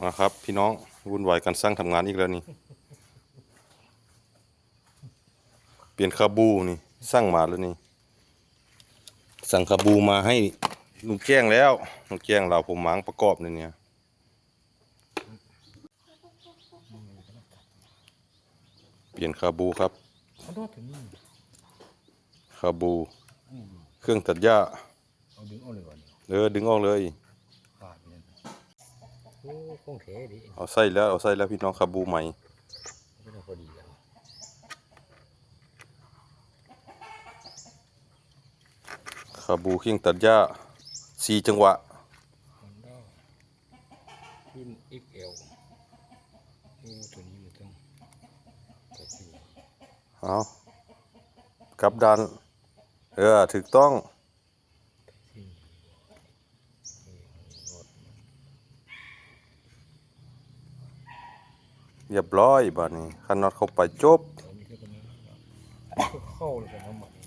ມາຄັບພີ່ນ້ອງ ວຸ້ນວາຍກັນຊ່າງທຳງານອີກແລ້ວນີ້. ປ່ຽນຄາບູນີ້ ສັ່ງມາແລ້ວນີ້ ສັ່ງຄາບູມາໃຫ້ລຸງແຈ້ງແລ້ວ. ລຸງແຈ້ງລາວຜົມມາງປະກອບໃນນີ້. ປ່ຽນຄາບູຄັບ ຂອໂທດ ໂຕນີ້ ຄາບູ ອືມ ເຄື່ອງຕັດຫຍ້າ. ເອົາດຶງອອກເລີຍວະນີ້ ເອີ ດຶງອອກເລີຍ. ຂາດໄປແລ້ວ ໂອ້ ຂອງແທ້ເດ້. ເອົາໃສ່ແລ້ວ ເອົາໃສ່ແລ້ວພີ່ນ້ອງ ຄາບູໃໝ່ ມັນກໍພໍດີແລ້ວ. ຄາບູເຄື່ອງຕັດຫຍ້າ ສີ່ຈັງຫວະ ຮອນດ້າ ລຸ້ນເອັກແອລ. ໂອ້ ໂຕນີ້ມັນຕ້ອງ ເອົາ ກັບດ້ານ ເອີ ຖືກຕ້ອງ. ຮຽບຮ້ອຍບາດນີ້ ຄັນນັອດເຂົ້າໄປຈົບ. ເຂົ້າແລ້ວກັນເນາະ ບັດນີ້